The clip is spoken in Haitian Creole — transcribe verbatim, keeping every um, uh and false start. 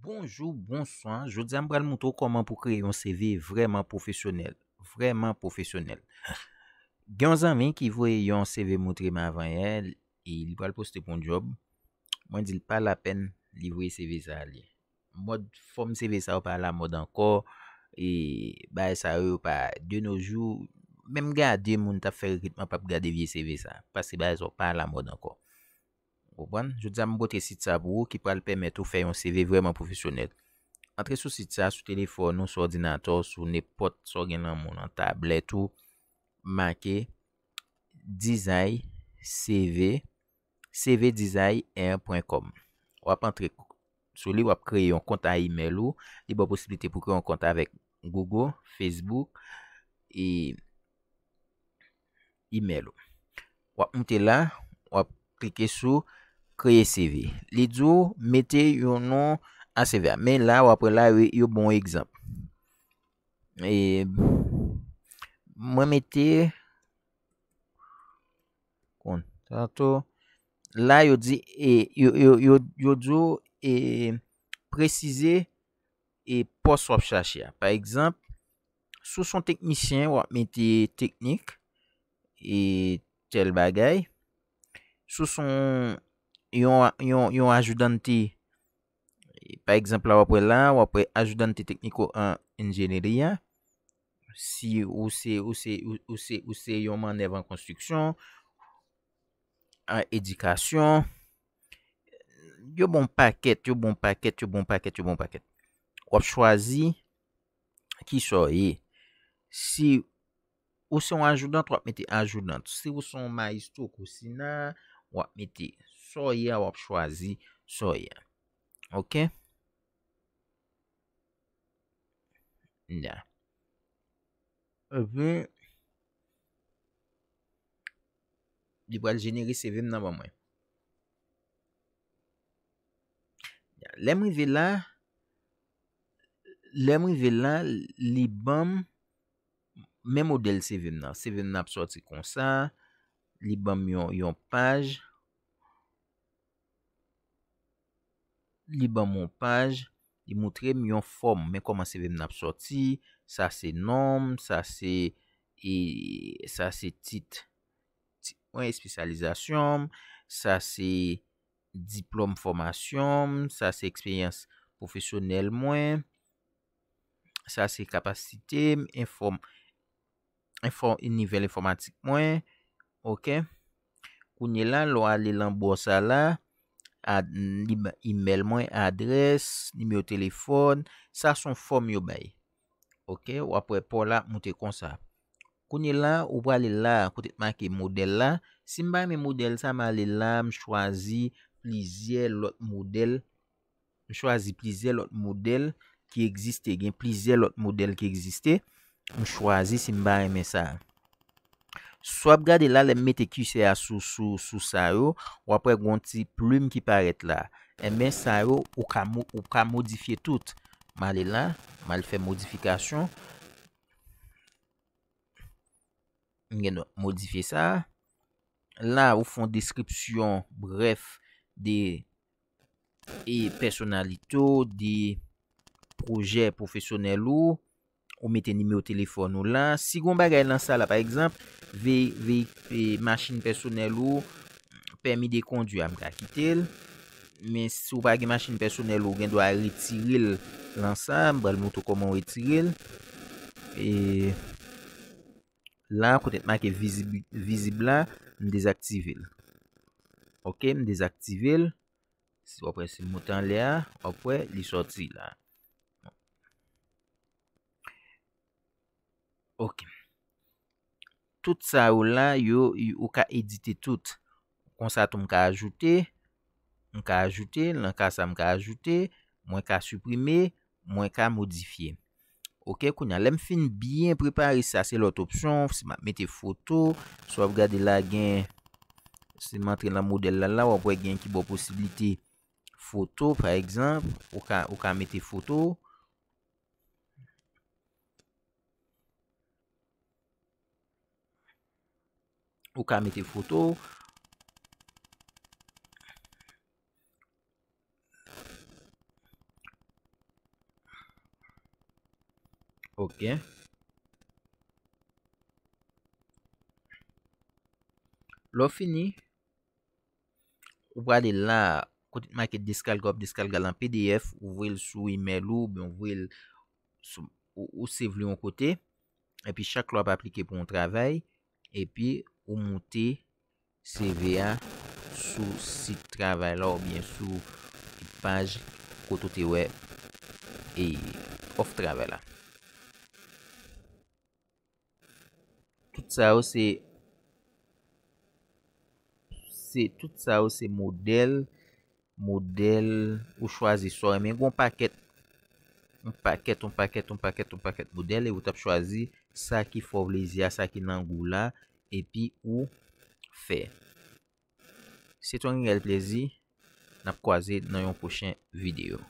Bonjou, bonswa. Jodi a m pral montre w kòman pou kreye yon C V vrèman pwofesyonèl. Vrèman pwofesyonèl. Gen yon zanmi ki voye yon C V montre m avan yè, e li pral poste pou yon djòb. Mwen di l pa lapèn li voye C V sa a li. Mòd fòm C V sa yo pa alamòd ankò, e bagay sa yo, yo pa de nos jours, menm gade moun t ap fè rekritman p ap gade vye C V sa, paske bagay sa yo pa alamòd ankò. Ou konprann? Jodi a m pote sit sa pou ou ki pral pèmèt ou fè yon C V vrèman pwofesyonèl. Antre sou sit sa sou telefòn ou, sou òdinatè w, sou nenpòt sa w gen nan men w, nan tablèt ou, make design C V, C V designer pwen kòm. W ap antre sou li, w ap kreye yon kont a imèl ou, li ba w posiblite pou kreye yon kont avèk Google, Facebook, e imèl ou. W ap moute la, w ap klike sou kreye C V. Li di w mete yon non a C V a. Men la, w ap wè la, yo, yo ba w egzanp. E, mwen mete kontato. La, yo di, e, yo, yo, yo, yo di w, e, presize, e, pòs w ap chache a. Pa egzanp, si w se yon teknisyen, w ap mete teknik, e, tèl bagay. Si w se yon, yon, yon, yon ajoudante, e, pa egzanp, la, w ap wè la, w ap wè ajoudante tekniko an enjenyeri a. Si ou se, ou se, ou, ou se, ou se yon mannèv an konstriksyon, an edikasyon, yo ba w pakèt, yo ba w pakèt, yo ba w pakèt, yo ba w pakèt. W ap chwazi kisa w ye. Si ou se yon ajoudant, w ap mete ajoudant. Si ou se yon mayestwo kousina, w ap mete sa w ye a, w ap chwazi sa w ye a. Oke? Ya. Epi, li pral jenere C V m nan ban mwen. Ya. Lè m rive la, lè m rive la, li ban m men modèl C V m nan. C V m nan ap sòti konsa. Li ban m yon, yon paj. Li ban m yon paj. Li montre m yon fòm. Men kòman C V m nan ap sòti. Sa se non m. Sa se, e, sa se tit, tit mwen, espesyalizasyon m. Sa se diplòm fòmasyon m. Sa se eksperyans pwofesyonèl mwen. Sa se kapasite m, enfòm-, enfò-, nivèl enfòmatik mwen. Oke. Kounye la, lè w ale lan bò sa la, ad-, li ba-, imèl mwen, adrès, nimewo telefòn, sa se yon fòm yo bay. Oke, w ap wè pa w la ap moute konsa. Kounye la, ou prale la, kote t make modèl la. Si m pa renmen modèl sa, m ale la, m chwazi plizyè lòt modèl. M chwazi plizyè lòt modèl ki egziste. Gen plizyè lòt modèl ki egziste. M chwazi si m pa renmen sa. Si w ap gade la, lè m mete kisè a sou, sou, sou sa yo, w ap wè gen yon ti plim ki parèt la. Enben, sa yo, ou ka mo-, ou ka modifye tout. M ale la, m al fè modifikasyon. M gen dwa modifye sa. La, ou fè yon deskripsyon brèf de, e, pèsonalite w, de pwojè pwofesyonèl ou, ou mete nimewo telefòn ou la. Si gen yon bagay lan sa la, pa egzanp, ve-, ve-, e, machin pèsonèl ou, pèmi de kondwi a, m ka kite l. Men si w pa gen machin pèsonèl ou, ou gen dwa retire l lan sa. M pral montre w kòman w retire l. E la, kote t make vizib, vizib la, m dezaktive l. Oke, m dezaktive l. Si w ap wè, si m monte anlè a, w ap wè, li sòti la. Oke. Tout sa yo la, yo, yo, ou ka edite tout. Konsa tou, m ka ajoute, m ka ajoute, nan ka sa, m ka ajoute, mwen ka siprime, mwen ka modifye. Oke, kounye a, lè m fin byen prepare sa, se lòt opsyon, si m ap mete foto, si w ap gade la, gen, si m antre nan modèl la, la, w ap wè gen ki ba w posiblite foto, pa egzanp, ou ka, ou ka mete foto. Ou ka mete foto. Ok. Lè w fini, ou prale la, kote k make descarga, w ap descarga l an P D F, ou voye l sou email ou, oubyen ou voye l sou, ou, ou save li yon kote, epi chak lè w ap aplike pou yon travay, epi ou moute C V a sou sit travay la oubyen sou paj kote w te wè e òf travay la. Tout sa yo se, se, tout sa yo se modèl, modèl ou chwazi sa w renmen. Gen yon pakèt, yon pakèt, yon pakèt, yon pakèt, yon pakèt modèl, e ou t ap chwazi sa ki fè w plezi a, sa ki nan gou la, epi ou fè. Se t yon reyèl plezi. N ap kwaze nan yon pwochen videyo.